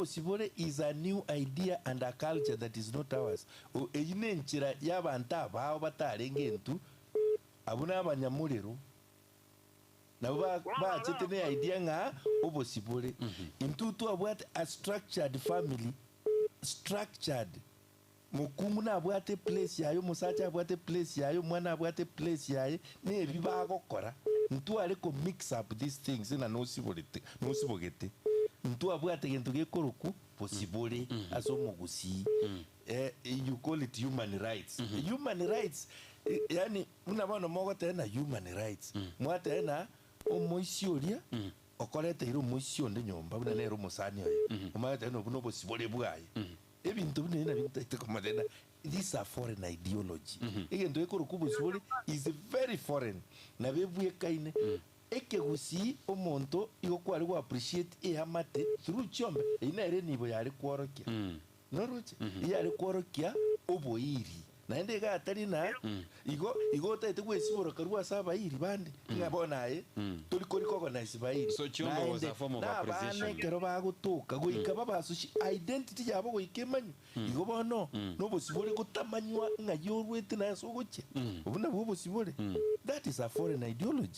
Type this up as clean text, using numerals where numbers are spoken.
Obosibore is a new idea and a culture that is not ours. O, eyio nenchera y'abanto abao batarenge intwe, abwo nabanyamorero, nabwo ba, bachete ne idea ng'a obosibore. Intwe twabwate a structured family, structured. Mokungu nabwate eplace yaye, omosacha abwate eplace yaye, omwana abwate eplace yaye, nebi bagokora. Ntware ko mix up these things ng'a nosiborete, nosibogete. Ntwabwate gento gekorokwa bosibore ase omogusii. Eh, you call it human rights. Human rights, yaani buna bono mogoteba ng'a human rights, mwateba ng'a omoisia oria okoreteire omoisia onde nyomba buna nere omosani oye, omanyete ng'a obwo nobosibore bwaye. Ebinto buna ebi nabio ntaete komanya ng'a these are foreign ideology. Egento gekorokwa obosibore is very foreign, nabo ebwekaine. Ekegusii omonto igo kware go appreciate eamate through chiombe, eyio nere enibo yare kworokia. Noroche? Eyare kworokia oboiri. Naende iga atari na igo igo otaete gwesibora korwa ase abairi bande ng'a bono aye tori ko recognize bairi. So chiombe was Naende a form of na abana appreciation. ekero bagotoka goika babasoci identity yabo goika emanywe. Igo bono nobosibore gotamanywa ng'ai orwete na ase ogochia. Obwo nabwo obosibore. That is a foreign ideology.